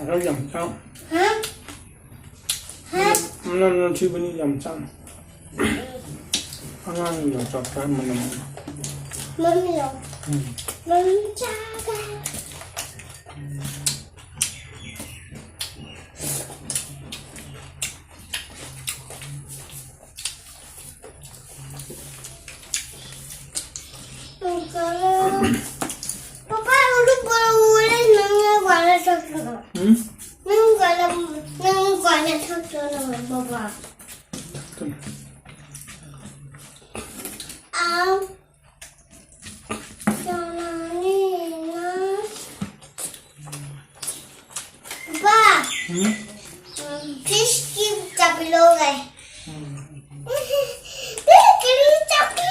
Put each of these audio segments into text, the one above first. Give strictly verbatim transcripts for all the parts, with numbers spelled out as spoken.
ꯉꯁꯥꯏ ꯌꯥꯝ ꯆꯥ-, ꯍꯥ? ꯍꯥ? ꯃꯅꯝ ꯅꯝꯊꯤꯕꯅꯤ, ꯌꯥꯝ ꯆꯥ-, ꯑꯉꯥꯡ ꯌꯥꯝ ꯆꯥꯎ ꯆꯥ ꯃꯅꯝ꯫ ꯃꯝꯃꯤꯔꯣ? ꯎꯝ꯫ ꯃꯝꯃꯤ ꯆꯥꯒꯦ꯫ Papa, ꯎꯔꯨ ꯄꯨꯔꯛꯎꯔꯦ, ꯅꯪꯅ ꯋꯥꯔ ꯆꯠꯈ꯭ꯔꯣ꯫ ꯎꯝ? ꯅꯪ ꯋꯥꯔ, ꯅꯪ ꯋꯥꯔ ꯆꯠꯈ꯭ꯔꯣ, ꯄꯄꯥ꯫ ꯆꯠꯀꯅꯤ꯫ ꯑꯥ꯫ ꯆꯅꯥꯅꯤꯅ꯫ ꯎꯝ꯫ ꯎꯝ, ꯐꯤꯁꯀꯤ ꯆꯥꯕꯤ ꯂꯧꯔꯦ꯫ ꯎꯝ꯫ ꯀꯔꯤ ꯆꯥꯕꯤ?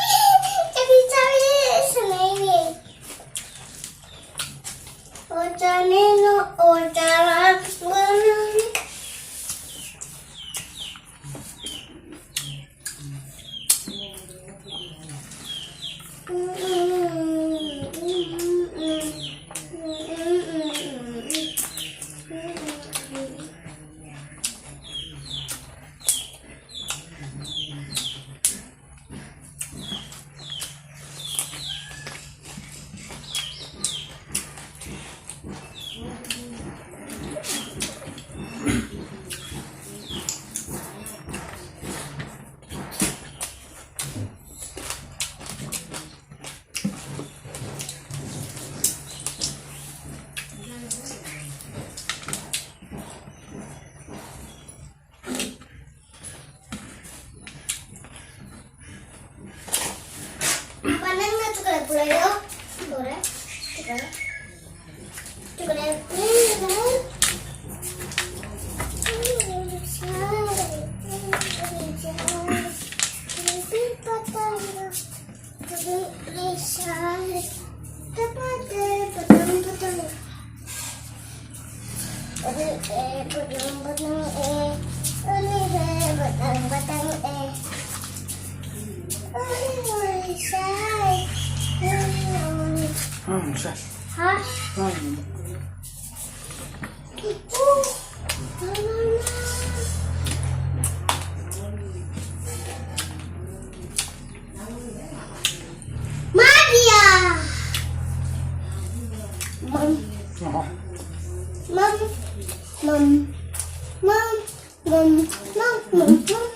ꯀꯔꯤ ꯆꯥꯕꯤ? ꯁꯥꯟꯅꯩꯅꯦ꯫ ꯑꯣꯖꯥꯅꯦꯅ ꯑꯣꯖꯥ ꯂꯥꯛꯄꯅꯤ꯫ Apa nang na chocolate pula yo? Chocolate. Chocolate. Chocolate. Hah? Maria. Mom. Mom. Mom. Mom. Mom. Mom. Mom. Mom.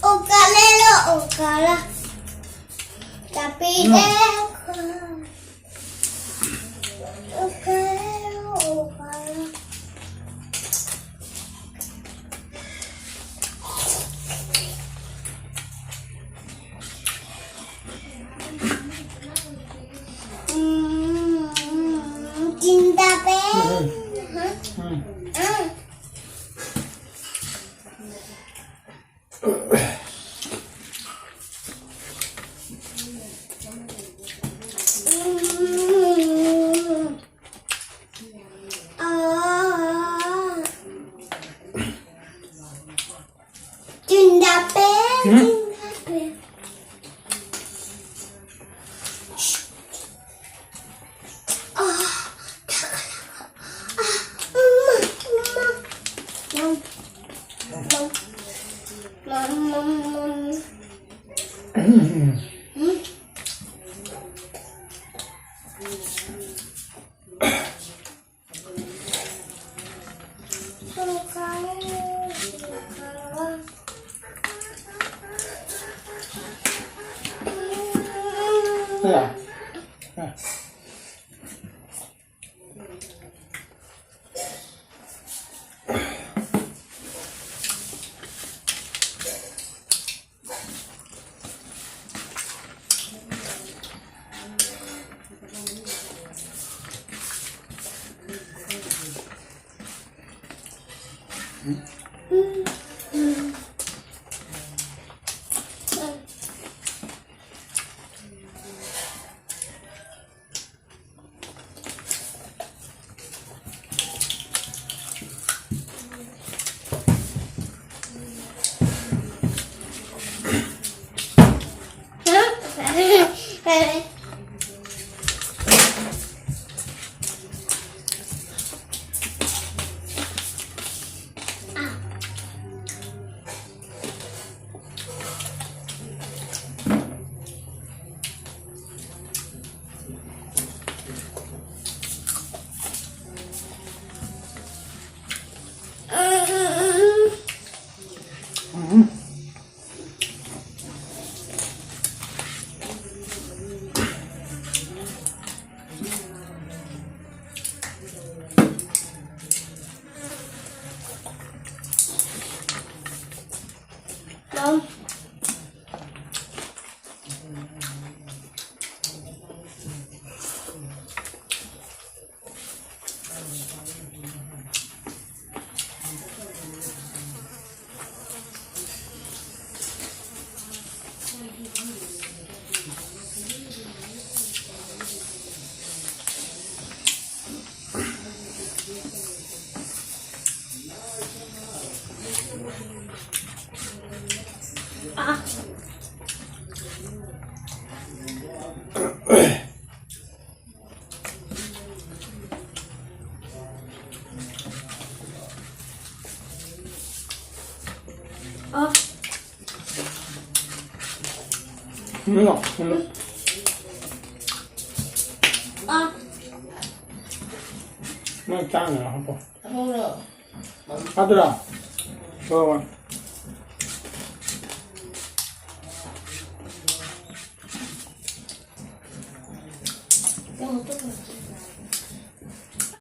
Okalelo, okala. Tapi no. Okalelo, okala. ꯑꯥ꯫ ꯑꯥ꯫ ꯎꯝ, ꯎꯝ꯫ ꯑꯥ꯫ ꯅꯪ ꯆꯥꯅꯕ ꯍꯥꯞꯄꯣ꯫ ꯍꯥꯞꯄꯧꯔꯣ? ꯍꯥꯞꯇꯣꯏꯔꯣ? ꯍꯣꯏ, ꯍꯣꯏ꯫ ꯅꯪ ꯑꯃꯨꯛ ꯇꯧꯈꯠꯂꯛꯀꯦ꯫